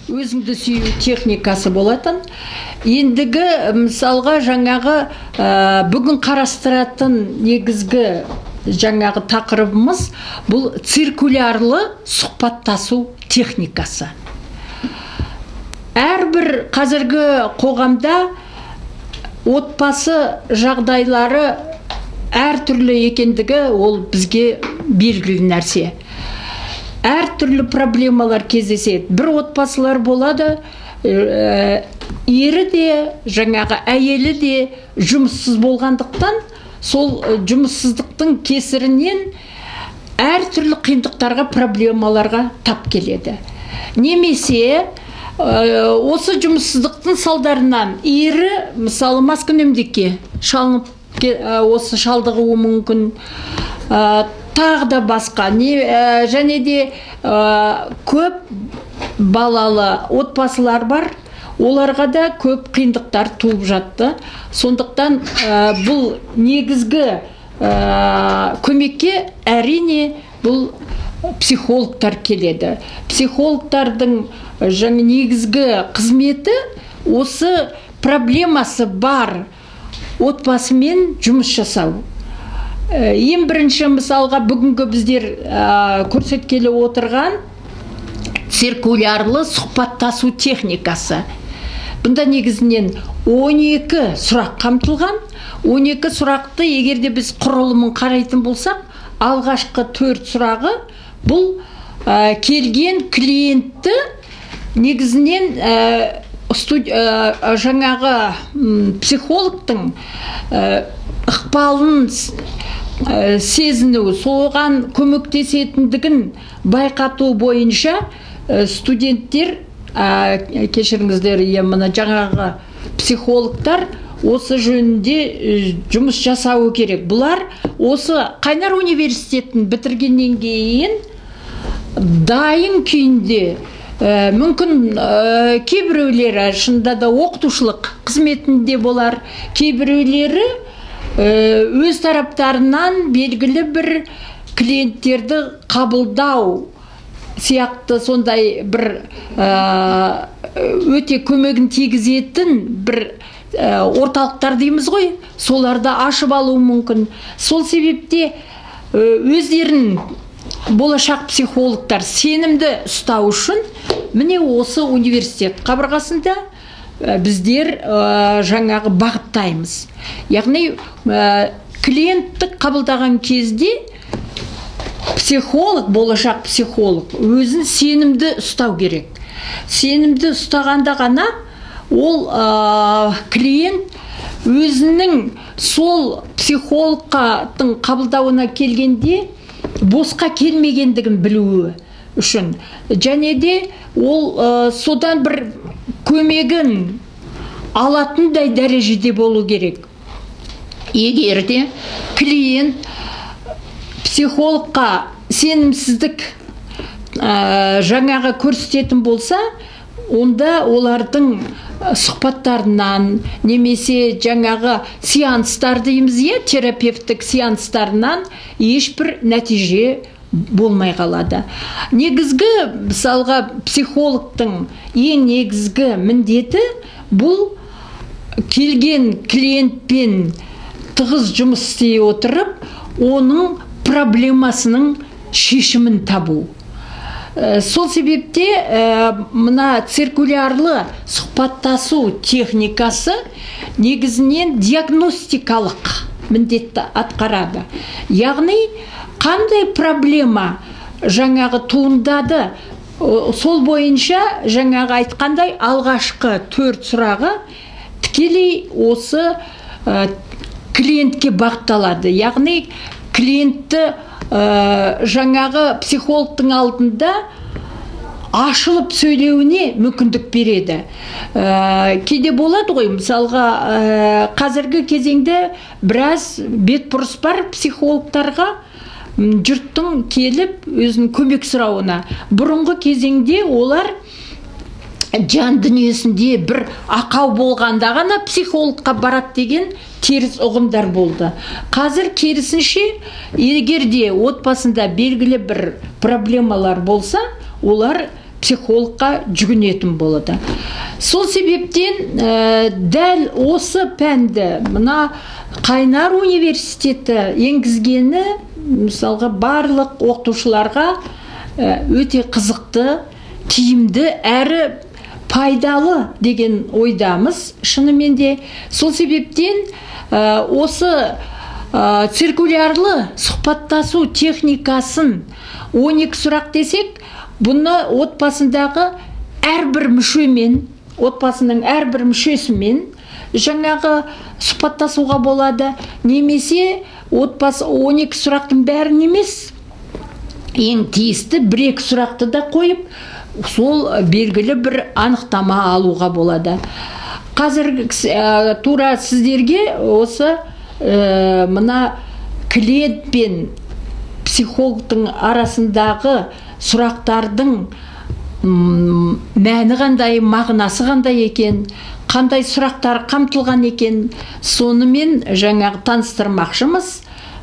Өзіңді сүю техникасы болатын. Ендігі мысалға жаңағы бүгін қарастыратын негізгі жаңағы тақырыбымыз бұл циркулярлы сұхбаттасу техникасы. Әрбір қазіргі қоғамда отбасы жағдайлары әртүрлі екендігі ол бізге белгілі нәрсе. Әртүрлі проблемалар кездеседі. Бір отбасылар болады, ері де, жаңағы әйелі де жұмыссыз болғандықтан, сол жұмыссыздықтың кесірінен әртүрлі қиындықтарға, проблемаларға тап келеді. Немесе осы жұмыссыздықтың салдарынан ері, мысалы, маскүнемдікке шалынып, осы шалдығуы мүмкін, тағы да басқа. Және де көп балалы отбасылар бар, оларға да көп қиындықтар туып жатты. Сондықтан бұл негізгі көмекке әрине бұл психологтар келеді. Психологтардың жаңа негізгі қызметі осы проблемасы бар отбасымен жұмыс жасау. Ең бірінші мысалға бүгінгі біздер көрсеткелі отырған циркулярлы сұхбаттасу техникасы. Бұнда негізінен 12 сұрақ қамтылған. 12 сұрақты егер де біз құрылымын қарайтын болсақ, алғашқы 4 сұрағы бұл келген клиентті негізінен жаңағы психологтың ықпалын сезіну, соған көмектесетіндігін байқату бойынша студенттер, кешіріңіздер, мына жаңағы психологтар осы жөнінде жұмыс жасауы керек. Бұлар осы Қайнар университетін бітіргеннен кейін дайын күйінде, мүмкін кейбіреулері шынында да оқытушылық қызметінде болар, кейбіреулері өз тараптарынан белгілі бір клиенттерді қабылдау сияқты сондай бір өте көмегін тигізетін бір орталықтар дейміз ғой, соларды ашып алуы мүмкін. Сол себепте өздерін болашақ психологтар сенімді ұстау үшін міне осы университет қабырғасында біздер жаңағы бағыттаймыз. Яғни клиентті қабылдаған кезде психолог, болашақ психолог өзін сенімді ұстау керек. Сенімді ұстағанда ғана ол клиент өзінің сол психологтың қабылдауына келгенде босқа келмегендігін білуі үшін. Және де ол содан бір көмегін алатындай дәрежеде болу керек. Егер де клиент психологқа сенімсіздік жаңағы көрсететін болса, онда олардың сұхбаттарынан немесе жаңағы сеанстар дейміз, терапевтік сеанстарынан ешбір нәтиже болмай қалады. Негізгі, мысалға, психологтың ең негізгі міндеті бұл келген клиентпен тығыз жұмыс істей отырып, оның проблемасының шешімін табу. Сол себепте мына циркулярлы сұхбаттасу техникасы негізінен диагностикалық міндетті атқарады. Яғни қандай проблема жаңағы туындады, сол бойынша жаңағы айтқандай алғашқы 4 сұрағы тікелей осы клиентке бағытталады. Яғни клиентті жаңағы психологтың алдында ашылып сөйлеуіне мүмкіндік береді. Кейде болады ғой, мысалға, қазіргі кезеңде біраз бетбұрыс бар психологтарға, жұрттың келіп өзінің көмек сұрауына. Бұрынғы кезеңде олар жан дүниесінде бір ақау болғанда ғана психологқа барады деген теріс ұғымдар болды. Қазір керісінше, егер де отбасында белгілі бір проблемалар болса, олар психологқа жүгінетін болады. Сол себептен дәл осы пәнді мына Қайнар университеті енгізгені, мысалға, барлық оқытушыларға өте қызықты, тиімді әрі пайдалы деген ойдамыз шынымен де. Сол себептен осы циркулярлы сұхбаттасу техникасын 12 сұрақ десек, бұны отбасындағы әрбір мүшемен, отбасының әрбір мүшесімен жаңағы сұхбаттасуға болады, немесе отбасы 12 сұрақтың бәрін емес, ең тиісті бір-екі сұрақты да қойып, сол белгілі бір анықтама алуға болады. Қазір тура сіздерге осы мына клиент пен психологтың арасындағы сұрақтардың мәні қандай, мағынасы қандай екен, қандай сұрақтар қамтылған екен, сонымен жаңағы таныстырмақшымыз.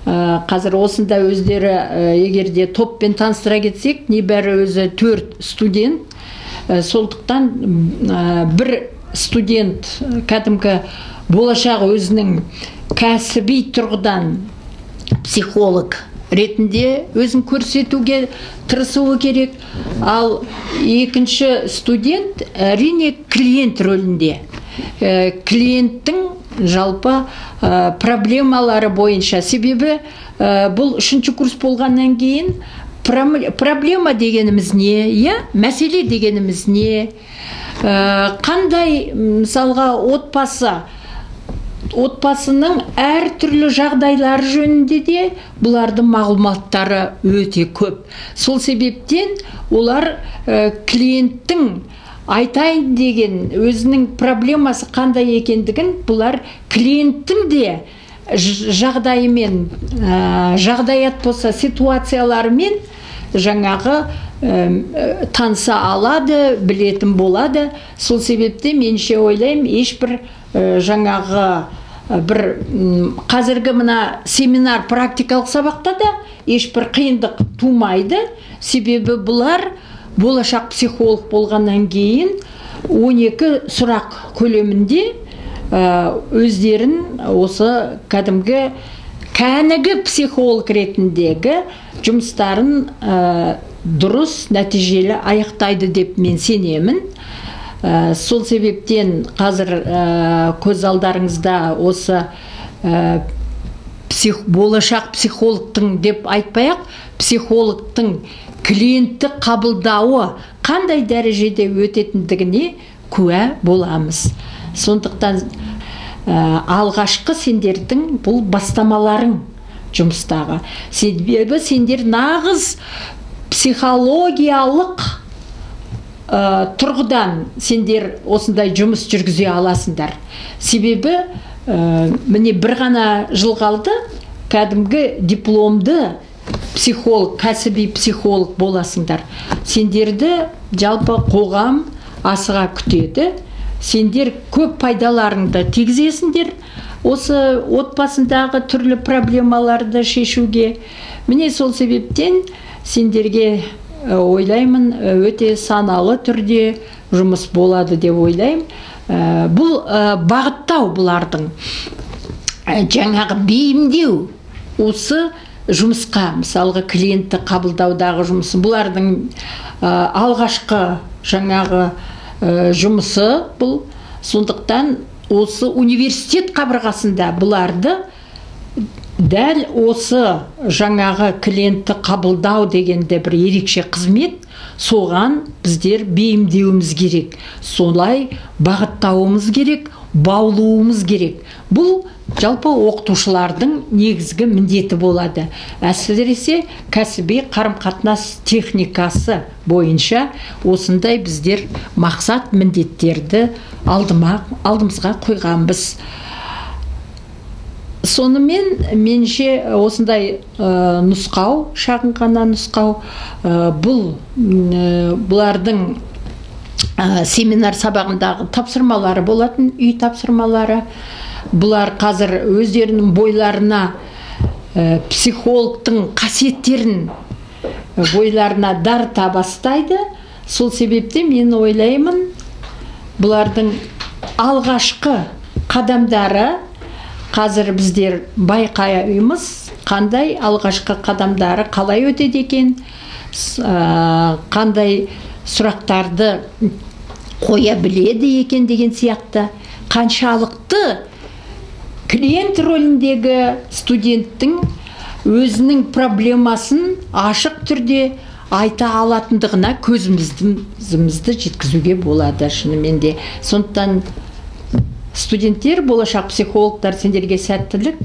Қазір осында өздері, егер де топпен таныстыра кетсек, небәрі өзі 4 студент. Сондықтан бір студент кәдімгі болашақ өзінің кәсіби тұрғыдан психолог ретінде өзін көрсетуге тырысуы керек. Ал екінші студент әрине клиент рөлінде. Клиенттің жалпы проблемалары бойынша, себебі бұл үшінші курс болғаннан кейін проблема дегеніміз не, иә, мәселе дегеніміз не, қандай, мысалға, отбасының әртүрлі жағдайлары жөнінде де бұлардың мағлұматтары өте көп. Сол себептен олар клиенттің айтайын деген өзінің проблемасы қандай екендігін бұлар клиенттің де жағдайымен, жағдаят болса ситуацияларымен жаңағы таныса алады, білетін болады. Сол себепте менше ойлаймын, ешбір жаңағы бір қазіргі мына семинар практикалық сабақта да ешбір қиындық тумайды. Себебі бұлар болашақ психолог болғаннан кейін 12 сұрақ көлемінде өздерін осы кәдімгі кәнігі психолог ретіндегі жұмыстарын дұрыс, нәтижелі аяқтайды деп мен сенемін. Сол себептен қазір көз алдарыңызда осы болашақ психологтың деп айтпай-ақ, психологтың клиентті қабылдауы қандай дәрежеде өтетіндігіне куә боламыз. Сондықтан алғашқы сендердің бұл бастамаларың жұмыстағы. Себебі сендер нағыз психологиялық тұрғыдан сендер осындай жұмыс жүргізе аласыңдар. Себебі міне бір ғана жыл қалды, кәдімгі дипломды психолог, кәсіби психолог боласыңдар. Сендерді жалпы қоғам асыға күтеді. Сендер көп пайдаларыңды тигізесіңдер осы отбасындағы түрлі проблемаларды шешуге. Міне сол себептен сендерге ойлаймын, өте саналы түрде жұмыс болады деп ойлаймын. Бұл бағыттау бұлардың жаңағы бейімдеу осы жұмысқа, мысалға клиентті қабылдаудағы жұмысы, бұлардың алғашқы жаңағы жұмысы бұл. Сондықтан осы университет қабырғасында бұларды дәл осы жаңағы клиентті қабылдау дегенде бір ерекше қызмет, соған біздер бейімдеуіміз керек, солай бағыттауымыз керек, баулуымыз керек. Бұл жалпы оқытушылардың негізгі міндеті болады. Әсіресе кәсіби қарым-қатынас техникасы бойынша осындай біздер мақсат міндеттерді алдымызға қойғанбыз. Сонымен менше осындай нұсқау, шағын ғана нұсқау, бұл бұлардың семинар сабағындағы тапсырмалары болатын, үй тапсырмалары. Бұлар қазір өздерінің бойларына психологтың қасиеттерін бойларына дарыта бастайды. Сол себепте мен ойлаймын, бұлардың алғашқы қадамдары қазір біздер байқаймыз, қандай алғашқы қадамдары қалай өтеді екен, қандай сұрақтарды қоя біледі екен деген сияқты, қаншалықты клиент рөліндегі студенттің өзінің проблемасын ашық түрде айта алатындығына көзімізді жеткізуге болады шынымен де. Сондықтан, студенттер, болашақ психологтар, сендерге сәттілік.